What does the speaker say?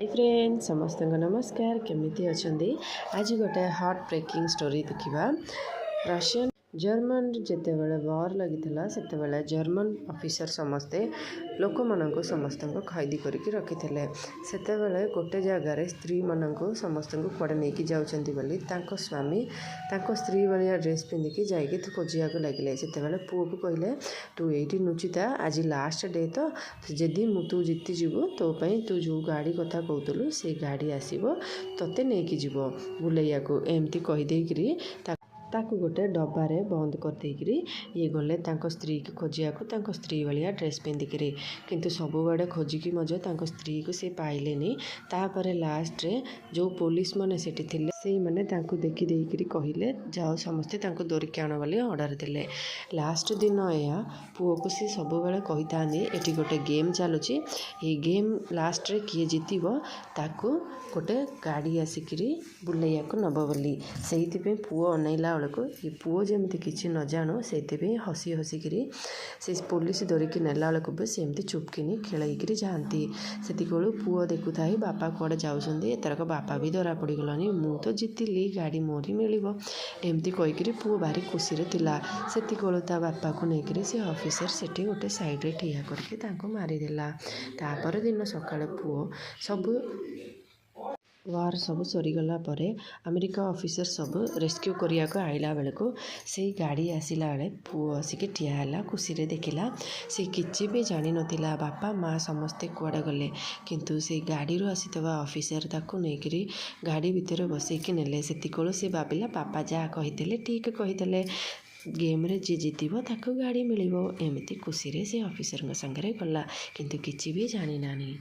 High friend, ସମସ୍ତଙ୍କୁ ନମସ୍କାର। କେମିତି ଅଛନ୍ତି? ଆଜି ଗୋଟେ ହାର୍ଟ ବ୍ରେକିଂ ଷ୍ଟୋରି ଦେଖିବା। ରସିଆନ ଜର୍ମାନ ଯେତେବେଳେ ୱାର୍ ଲାଗିଥିଲା, ସେତେବେଳେ ଜର୍ମାନ ଅଫିସର ସମସ୍ତେ ଲୋକମାନଙ୍କୁ ସମସ୍ତଙ୍କୁ ଖଇଦି କରିକି ରଖିଥିଲେ। ସେତେବେଳେ ଗୋଟେ ଜାଗାରେ ସ୍ତ୍ରୀମାନଙ୍କୁ ସମସ୍ତଙ୍କୁ କୁଆଡ଼େ ନେଇକି ଯାଉଛନ୍ତି ବୋଲି ତାଙ୍କ ସ୍ୱାମୀ ତାଙ୍କ ସ୍ତ୍ରୀ ଭଳିଆ ଡ୍ରେସ୍ ପିନ୍ଧିକି ଯାଇକି ଖୋଜିବାକୁ ଲାଗିଲେ। ସେତେବେଳେ ପୁଅକୁ କହିଲେ, "ତୁ ଏଇଠି ଲୁଚିଥା, ଆଜି ଲାଷ୍ଟ ଡେ ତ, ଯଦି ମୁଁ ତୁ ଜିତିଯିବୁ, ତୋ ପାଇଁ ତୁ ଯେଉଁ ଗାଡ଼ି କଥା କହୁଥିଲୁ, ସେଇ ଗାଡ଼ି ଆସିବ, ତୋତେ ନେଇକି ଯିବ ବୁଲେଇବାକୁ।" ଏମିତି କହିଦେଇକିରି ତାକୁ ଗୋଟେ ଡବାରେ ବନ୍ଦ କରିଦେଇକିରି ଇଏ ଗଲେ ତାଙ୍କ ସ୍ତ୍ରୀକୁ ଖୋଜିବାକୁ, ତାଙ୍କ ସ୍ତ୍ରୀ ଭଳିଆ ଡ୍ରେସ୍ ପିନ୍ଧିକିରି। କିନ୍ତୁ ସବୁଆଡ଼େ ଖୋଜିକି ମଧ୍ୟ ତାଙ୍କ ସ୍ତ୍ରୀକୁ ସେ ପାଇଲେନି। ତାପରେ ଲାଷ୍ଟରେ ଯେଉଁ ପୋଲିସ ମାନେ ସେଠି ଥିଲେ, ସେଇମାନେ ତାଙ୍କୁ ଦେଖିଦେଇକିରି କହିଲେ, "ଯାଅ ସମସ୍ତେ ତାଙ୍କୁ ଧରିକି ଆଣ" ବୋଲି ଅର୍ଡ଼ର ଦେଲେ। ଲାଷ୍ଟ ଦିନ ଏହା ପୁଅକୁ ସେ ସବୁବେଳେ କହିଥାନ୍ତି, ଏଠି ଗୋଟେ ଗେମ୍ ଚାଲୁଛି, ଏଇ ଗେମ୍ ଲାଷ୍ଟରେ କିଏ ଜିତିବ, ତାକୁ ଗୋଟେ ଗାଡ଼ି ଆସିକିରି ବୁଲେଇବାକୁ ନେବ ବୋଲି। ସେଇଥିପାଇଁ ପୁଅ ଅନେଇଲା ବେଳକୁ ଏ ପୁଅ ଯେମିତି କିଛି ନ ଜାଣୁ, ସେଇଥିପାଇଁ ହସି ହସିକିରି ସେ ପୋଲିସ ଧରିକି ନେଲା ବେଳକୁ ବି ସେମିତି ଚୁପକିନି ଖେଳେଇକିରି ଯାଆନ୍ତି। ସେତିକି ବେଳୁ ପୁଅ ଦେଖୁଥାଏ ବାପା କୁଆଡ଼େ ଯାଉଛନ୍ତି। ଏଥରକ ବାପା ବି ଧରା ପଡ଼ିଗଲାଣି, ମୁଁ ତ ଜିତିଲି, ଗାଡ଼ି ମୋରି ମିଳିବ, ଏମିତି କହିକିରି ପୁଅ ଭାରି ଖୁସିରେ ଥିଲା। ସେତିକି ବେଳୁ ତା ବାପାକୁ ନେଇକିରି ସେ ଅଫିସର ସେଠି ଗୋଟେ ସାଇଡ଼ରେ ଠିଆ କରିକି ତାଙ୍କୁ ମାରିଦେଲା। ତାପର ଦିନ ସକାଳେ ପୁଅ ସବୁ ୱାର୍ ସବୁ ସରିଗଲା ପରେ ଆମେରିକା ଅଫିସର ସବୁ ରେସ୍କ୍ୟୁ କରିବାକୁ ଆଇଲା ବେଳକୁ, ସେଇ ଗାଡ଼ି ଆସିଲା ବେଳେ ପୁଅ ଆସିକି ଠିଆ ହେଲା। ଖୁସିରେ ଦେଖିଲା। ସେ କିଛି ବି ଜାଣିନଥିଲା ବାପା ମା ସମସ୍ତେ କୁଆଡ଼େ ଗଲେ। କିନ୍ତୁ ସେଇ ଗାଡ଼ିରୁ ଆସିଥିବା ଅଫିସର ତାକୁ ନେଇକିରି ଗାଡ଼ି ଭିତରେ ବସେଇକି ନେଲେ। ସେତିକିବେଳୁ ସେ ଭାବିଲା, ବାପା ଯାହା କହିଥିଲେ ଠିକ୍ କହିଥିଲେ, ଗେମ୍ରେ ଯିଏ ଜିତିବ ତାକୁ ଗାଡ଼ି ମିଳିବ। ଏମିତି ଖୁସିରେ ସେ ଅଫିସରଙ୍କ ସାଙ୍ଗରେ ଗଲା, କିନ୍ତୁ କିଛି ବି ଜାଣିନାହିଁ।